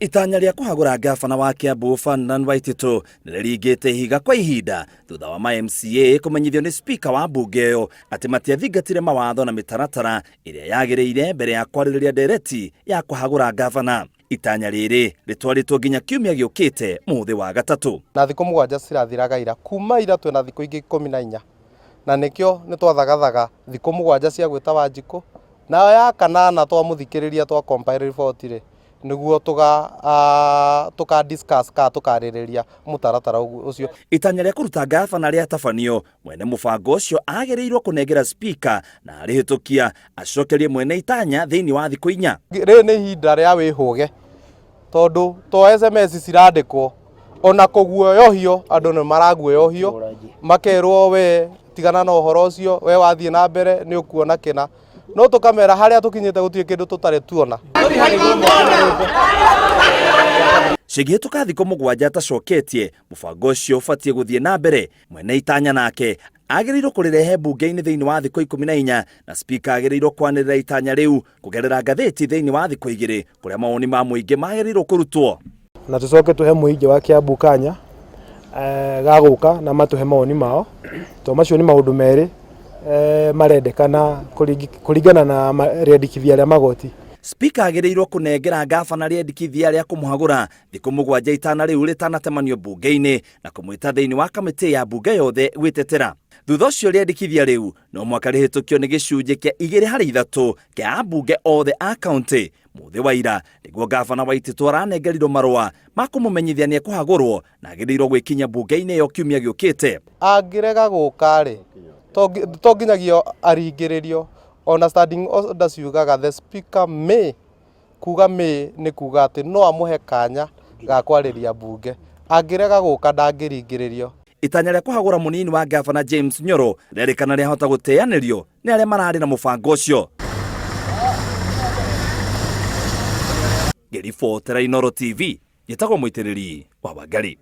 Itanya rĩa kũhagũra ngabana wa Kiambu Ferdinand Waititu nĩrĩringĩte ihiga kwa ihinda thutha wa ma MCA kũmenyithio nĩ spika wa mbunge ĩyo atĩ matiathingatire mawatho na mĩtaratara ĩrĩa yagĩrĩire mbere ya kwarĩrĩria ndereti ya kũhagũra ngabana. Itanya rĩrĩ rĩtwarĩtwo nginya kiumia gĩũkĩte mũthĩ wa gatatũ. Na thikũ mũgwanja cirathiraga ira, kuma ira twĩna thikũ ingĩ 14, na nĩkĩo nĩ twathagathaga thikũ mũgwanja cia gwĩta Wanjikũ, nayo ya kanana twamũthikĩrĩria twa compile report rĩ, nĩguo tũga tũka discuss kana tũkarĩrĩria mũtaratara ũcio. Itanya rĩa kũruta ngabana rĩatabanio, mwene mũbango ũcio agĩrĩirwo kũnengera spika na arĩhĩtũkia acokerie mwene itanya thĩinĩ wa thikũ inya. Rĩrĩ nĩ ihinda rĩa wĩhũge tondũ to SMS cirandĩkwo ona kũguoyohio andũ nĩ maraguoyohio makerwo we tigana na ũhoro ũcio we wathiĩ na mbere nĩ ũkuona kĩna no tũkamera harĩa tũkinyĩte gũtirĩ kĩndũ tũtarĩ tuona. Cingĩhĩtũka thikũ mũgwanja atacoketie, mũbango ũcio ũbatiĩ gũthiĩ na mbere. Mwene itanya nake agĩrĩirwo kũrĩrehe mbunge-inĩ thĩinĩ wa thikũ 14 na spika agĩrĩirwo kwanĩrĩra itanya rĩu kũgerera ngathĩti thĩinĩ wa thikũ igĩrĩ kũrĩa mawoni ma mũingĩ magĩrĩirwo kũrutwo. Na tũcoke tũhe mũingĩ wa Kiambu kanya ga gũka na matũhe mawoni mao to macio nĩ maũndũ merĩ marendekana kũringana na rĩendekithia rĩa magoti. Spika agĩrĩirwo kũnengera ngabana rĩendekithia rĩa kũmũhagũra thikũ mũgwanja itana rĩu rĩtanatemanio mbunge-inĩ na kũmwĩta thĩinĩ wa kamĩtĩ ya mbunge yothe gwĩtetera. Thutha ũcio rĩendekithia rĩu no mũhaka rĩhĩtũkio nĩ gĩcunjĩ kĩa igĩrĩ harĩ ithatũ kĩa ambunge othe a kaũntĩ. Mũthĩ wa ira nĩguo ngabana Waititu aranengerirwo marũa ma kũmũmenyithia nĩ ekũhagũrwo na agĩrĩirwo gwĩkinyia mbunge-inĩ ĩyo kiumia gĩũkĩte. Angĩrega gũka rĩ, to nginyagia aringĩrĩrio, ona standing order ciugaga the speaker may, kuga may nĩ kuga atĩ no amũhe kanya ga kwarĩria mbunge, angĩrega gũka ndangĩringĩrĩrio. Itanya rĩa kũhagũra mũnini wa ngabana James Nyoro rĩrerĩkana rĩahota gũteanĩrio nĩ arĩa mararĩ na mũbango ũcio. Ngĩribotera Inooro TV, njĩtagwo Mũitĩrĩri wa Wangari.